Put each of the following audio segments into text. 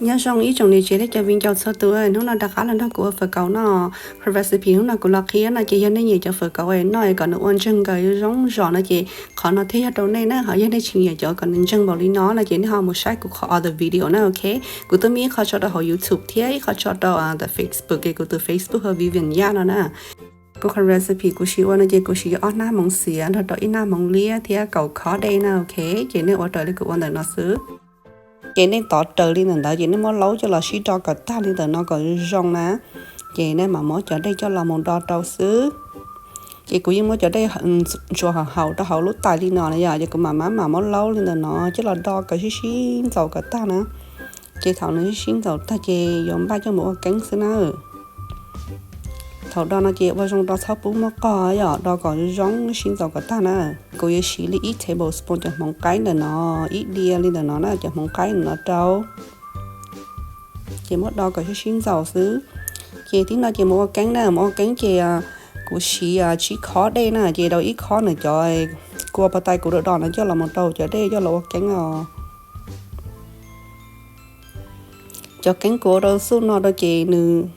Nyob zoo ib tsoom niam tsev thiab cov viv ncaus txhua tus, hnub no rov qab los nrog kuv ua fawm kauv no. Qhov recipe hnub no kuv los qhia no ces yog nej nyiam cov fawm kauv no es kom nws ua ntseeg nkaus zoo zom no ces qhov no thiaj yog rau nej na. Ho yog nej tsis nyiam cov kom nws ntseeg npaum li no no ces nej ho mus saib kuv qhov other video na, ok. Kuv twb muaj ib qho tso rau hauv YouTube thiab ib qho tso rau the Facebook, es kuv tus Facebook hu Vivian Yaj no na. Kuv qhov recipe kuv siv ua no ces kuv siv ob hnab hmoov xiav nrog rau ib hnab hmoov liab thiab kaum khob dej na, ok. Ces nej ua raws li kuv ua ntawm no xwb. Ces nej tov raws li ntawm ntawd ces nej muab laub coj los sib do kom tag li ntawm no kom zoo na. Ces nej mam muab cov dej coj los mus do rau xwb. Ces kuv yeej muab cov dej ntsuas haum rau hauv lub tais li no na yom, ces kuv mam mam mam muab laub li ntawm no coj los do kom sib sib ntxaus kom tag na. Ces thaum nws sib sib ntxaus tag ces yuav npaj coj mus ua keeb xwb na. Thaum do no ces ua zoo do txhob pub muab qog yom, do kom zoo sib ntxaus kom tag na. Kuv yuav siv li ib tablespoon cov hmoov qaib ntawm no, ib diav li ntawm no na, cov hmoov qaib ntawm no rau. Ces muab do kom sib sib ntxaus xwb. Ces tib no ces mus ua keeb na, mus ua keeb ces kuv siv tsib khob dej na, ces rau ib khob nws cov kua pov tais kuv do do no coj los mus rau cov dej coj los ua keeb os. Cov keeb kuv ua rau xub no rau ces nws,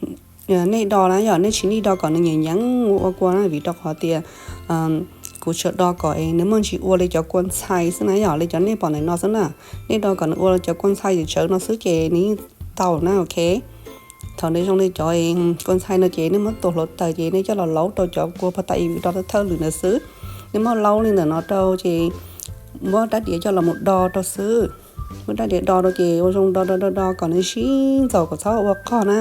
nej do na yom, nej tsis nij do kom nws nyeem nyeev ua kua na, vim rau qhov tias kuv tsuas do kom nws muaj ntsis ua li cov kua ntxhais xwb na yom, li cov nej pom ntawm no xwb na. Nej do kom nws ua li cov kua ntxhais tsawv no xwb ces nws yeej tau na, ok. Thaum nws zoo li cov kua ntxhais no ces nej muab tua hluav taws ces nej coj los laub rau cov kua pov tais vim do thawj lwm ntawd xwb. Nej muab laub li ntawm no rau ces muab rab diav coj los mus do rau xwb. Muab rab diav do rau ces ua zoo do do do do kom nws sib ntxaus kom txhob ua qog na.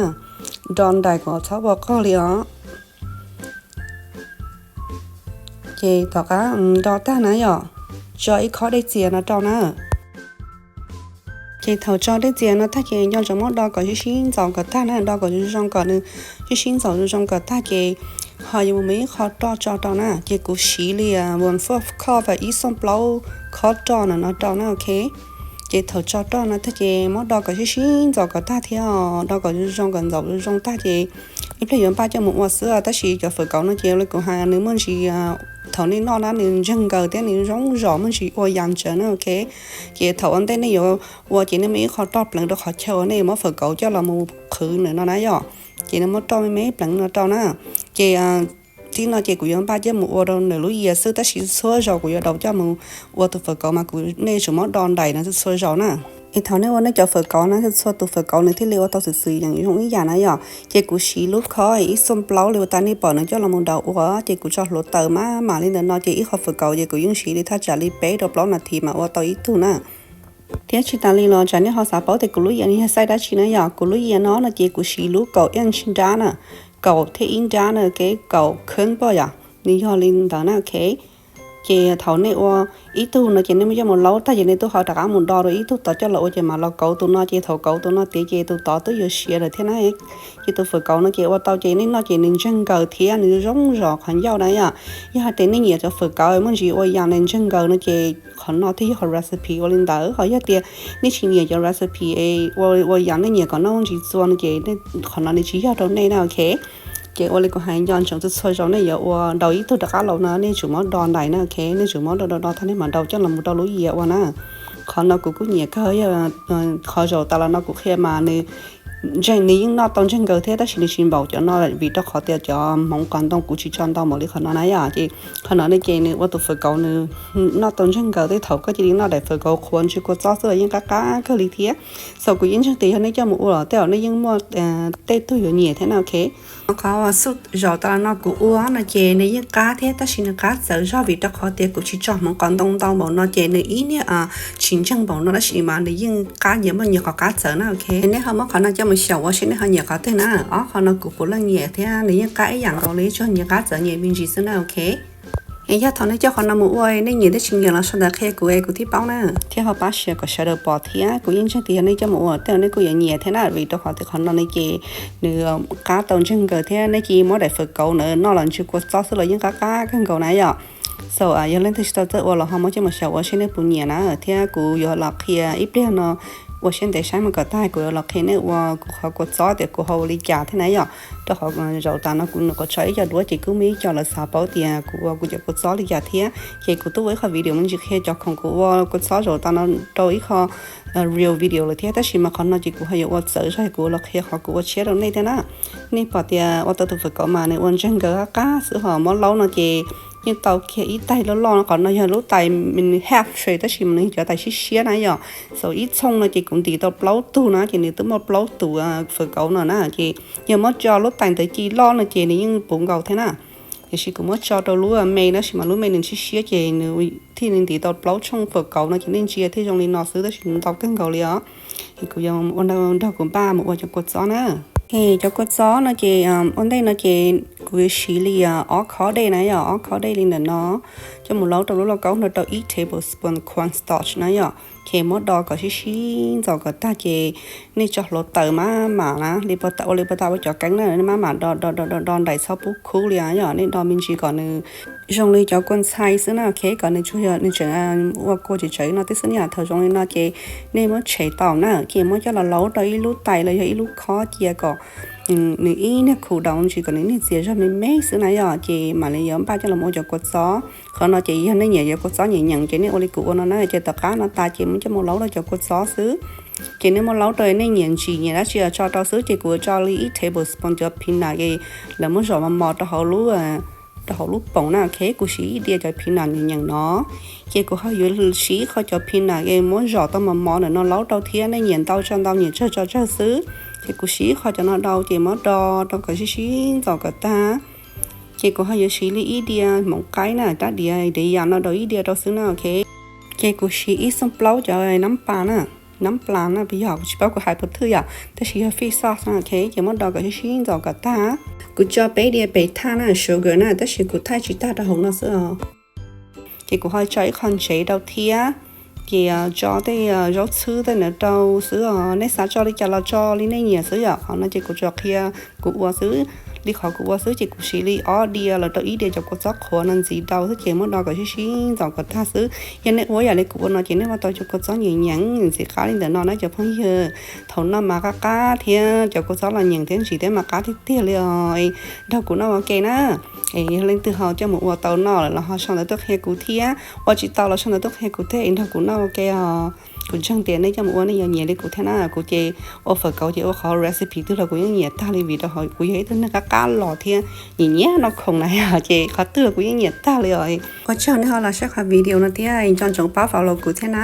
Do nraim kom txhob ua qog li os. Ces tom qab do tag na yom, tso ib khob dej txias no rau na. Ces thaum tso dej txias no tag ces nco ntsoov muab do kom sib sib ntxaus kom tag na, do kom zoo zoo kom nws sib sib ntxaus zoo zoo kom tag ces ho yuav mus muab ib qho roj tso rau na. Ces kuv siv li one fourth cup ib xyoos plaub khob roj no no rau na, ok. Ces thaum tso roj no tag ces muab do kom sib sib ntxaus kom tag thiab, do kom zoo zoo kom ntxaus zoo zoo tag ces ib pliag yuav npaj coj mus ua xwb. Tab sis cov fawm kauv no ces li kuv hais nws muaj ntsis, thaum nej noj na nws ntseeg nkaws thiab nws zoo zom muaj ntsis ua yam tsawv na, ok. Ces thaum ua ntej nej yuav ua ces nej muab ib qho roj pleev rau qhov chaw uas nej yuav muab fawm kauv coj los mus qhwv ntawm no na yom. Ces nej muab roj me me pleev no rau na. Ces tib no ces kuv yuav npaj coj mus ua rau ntawm lub yias xwb, tab sis txhua zaus kuv yuav daus coj mus ua tus fawm kauv mas kuv, nej tsum muab do nraim no txhua zaus na. Es thaum nej ua nej cov fawm kauv na, txhua tus fawm kauv nws thiaj li ua tau xwm xwm yeem zoo ib yam na yom. Ces kuv siv lub khob ib xyoos plaub li uas tas nej pom nws coj los mus daus ua, ces kuv tso hluav taws maj mam li ntawm no ces ib qho fawm kauv ces kuv yeej siv li thaj tsam li peb rau plaub nas this mas ua tau ib tug na. Thiab tsis tas li los tsam nej ho xav paub tias kuv lub yias nws yog size dab tsi na yom, kuv lub yias no no ces kuv siv lub kaum inch nrab na, kaum thiab ib nrab na, ok, kaum khwb poj yom, nws yog li ntawd na, ok. Ces thaum nej ua ib tug no ces nej muab coj mus laub tag ces nej twb ho rov qab mus do rau ib tug tod coj los ua ces mam los kauv tus no, ces thaum kauv tus no tiav ces tus tod twb yuav siav lawm thiab na. Ces tus fawm kauv no ces ua tau ces nej noj ces nws ntseeg nkaws thiab nws zoo zom qhov ncauj na yom. Yog hais tias nej nyiam cov fawm kauv muaj ntsis ua yam nws ntseeg nkaws no ces qhov no thiaj yog qhov recipe ua li ntawd. Ho yog tias nej tsis nyiam cov recipe ua ua yam nej nyiam kom noj muaj ntsis txua no ces qhov no nws tsis yog rau nej na, ok. Ces ua li kuv hais nco ntsoov txhua txhua zaus nej yuav ua daus ib tug rov qab los no nej tsum muab do nraim na, ok. Nej tsum muab do do do tag nej mam daus coj los mus rau lub yias ua na. Qhov no kuv kuj nyiam kawg, yog qhov zaum tas los no kuv qhia mas nws ntseeg, nws yeej noj tau ntseeg nkaws thiab tab sis nws tsis npaum cov no vim rau qhov tias cov hmoov qos ntoo kuv tsis tso ntau npaum li qhov no na yom. Ces qhov no ne ces nws ua tus fawm kauv nws noj tau ntseeg nkaws, tej thaum koj cia li noj daim fawm kauv qhuav ntsw kua txob xwb los yeej qab qab kawg li thiab. So kuv yeej ntseeg tias yog nej coj mus ua los tej zaum nej yeej muaj tej tug yuav nyiam thiab na, ok. Qhov xub zaum tas los no kuv ua no ces nws yeej qab thiab tab sis nws qab txawv zog vim rau qhov tias kuv tsis tso hmoov qos ntoo ntau npaum no ces nws ib niag tsis ntseeg npaum no tab sis mas nws yeej qab, nyias muaj nyias qhov qab txawv na, ok. Nej ho muab qhov no coj mus xyaum ua seb nej ho nyiam qhov twg na. Ob qhov no kuv puav leej nyiam thiab nws yeej qab ib yam nkaus li, tsuas nyias qab txawv nyias me ntsis xwb na, ok. Es yog thaum nej coj qhov no mus ua nej nyiam thiab tsis nyiam los sau ntawv qhia kuv es kuv thiaj paub na, thiab ho pab share kom sawv daws pom thiab. Kuv yeej ntseeg tias yog nej coj mus ua tej zaum nej kuj yuav nyiam thiab na, vim rau qhov tias qhov no ne ces nws qab tau ntseeg nkaws thiab nej cia li muab daim fawm kauv ntawd noj los ntsw kua txob xwb los yeej qab qab kawg nkaus na yom. So yog leej twg tsis tau txawj ua los ho muab coj mus xyaum ua seb nej puas nyiam na, thiab kuv yuav los qhia ib pliag no Ua siab ntev saib mus kom tag kuv yuav los qhia nej ua kuv qhov kua txob tias kuv ho ua li cas thiab na yom. Rau qhov zaum tas no kuv nyuam qhuav tso ib co duab ces kuj muaj ib co lawv xav paub tias kuv ua kuv cov kua txob li cas thiab. Ces kuv twb ua ib qho video me ntsis qhia cov khoom kuv ua kua txob zaum tas no rau ib qho real video lawm thiab, tab sis mas qhov no ces kuv ho yuav ua txawv zog kuv los qhia qhov kuv ua tshiab rau nej thiab na. Nej pom tias ua tau tus fawm kauv mas nws ua ntseeg nkaus qab qab xwb, ho muab laub no ces yeej tau kiag ib tais loj loj no. Qhov no yog lub tais nws half tray tab sis mas nws yog cov tais siab siab na yom. Xaus ib txhooj no ces kuv ntim tau plaub tug na, ces nws twb muaj plaub tus fawm kauv no na. Ces yog muab tso lub tais ntawd ci loj no ces nws yeej puv nkaus thiab na. Tiam sis kuv muab tso rau lub me tab sis mas lub me nws siab siab ces nws thiaj li ntim tau plaub txhooj fawm kauv no ces nej ntsia thiaj zoo li no xwb tab sis nws ntau kawg nkaus li os. Es kuv yuav ua nrog kuv npaj mus ua cov kua txob na. Cov kua txob no ces ua ntej no ces kuv yuav siv li ob khob dej na yom, ob khob dej li ntawm no coj mus laub rau lub lauj kaub no rau ib tablespoon cornstarch na yom. Ces muab do kom sib sib ntxaus kom tag ces nej tso hluav taws maj mam na, li ua li puag ta ua cov keeb na, nej maj mam do do do do do nraim txhob pub khub li yom. Nej do me ntsis kom nws zoo li cov kua ntxhai xwb na, ok, kom nws tsuas yog nws tseem ua kua tsawv tsawv no tib xwb na. Thaum zoo li no ces nej muab tshem tau na, ces muab coj los laub rau ib lub tais los yog ib lub khob cia kom nws ib niag khu daus ntsis kom nws niag txias zog me me xwb na yom. Ces mam li yuav npaj coj los ua cov kua txob. Qhov no ces yog nej nyiam cov kua txob nyeem nyeem ces nej ua li kuv ua no na, ces tom qab no tas ces muab coj mus laub rau cov kua txob xwb. Ces nej muab laub rau nej nyiam ntsim nyiam dab tsi tso rau xwb. Ces kuv tso li ib tablespoon cov peanut es lawv muab zom mos mos rau hauv lub poom na, ok. Kuv siv ib diav cov peanut nyeem nyeem no. Ces kuv ho yuav siv ib qho cov peanut es muab zom tau mos mos ntawm no laub rau thiab, nej nyiam ntau tso ntau, nyiam tsawg tso tsawg xwb. Ces kuv siv ib qho cov no rau ces muab do rau kom sib sib ntxaus kom tag. Ces kuv ho yuav siv li ib diav hmoov qaib na, rab diav diav yam no rau ib diav rau xwb na, ok. Ces kuv siv ib xooj plaub cov nab plas na, nab plas na, puas yog kuv tsis paub kuv hais puas thwj yom, tab sis yog fish sauce na, ok. Ces muab do kom sib sib ntxaus kom tag. Kuv tso peb diav pem thaj na, sugar na, tab sis kuv thaij tsis tag rau hauv no xwb os. Ces kuv ho tso ib qho ntsev rau thiab. Ces tso tej zaub txhwb tej ntawd rau xwb os, nej xav tso li cas los tso li nej nyiam xwb yom. Qhov no ces kuv tsuas qhia kuv ua xwb. Li qhov kuv ua xwb ces kuv siv li ob diav los rau ib diav cov kua txob qhuav no ntxiv rau xwb ces muab do kom sib sib ntxaus kom tag xwb. Yog nej ua yam li kuv ua no ces nej ua tau cov kua txob nyeem nyeem ntxim qab li ntawm no na cov phooj ywg. Thaum noj mas qab qab thiab cov kua txob los nyeem thiab ntsim thiab mas qab tiag tiag li os. Nrog kuv noj ua ke na. Es yog leej twg ho coj mus ua tau noj lawm los ho sau ntawv tuaj qhia kuv thiab, ua tsis tau los sau ntawv tuaj qhia kuv thiab es nrog kuv noj ua ke os. Kuv ntseeg tias nej coj mus ua nej yuav nyiam li kuv thiab na. Kuv ces ua fawm kauv ces ua qhov recipe twg los kuv yeej nyiam tag li vim rau qhov kuv yog ib tug neeg qab qab los thiab nyiam nyiam noj khoom na yom, ces qhov twg los kuv yeej nyiam tag li os. Ua tsaug nej ho los saib qhov video no thiab nco ntsoov pab follow kuv thiab na.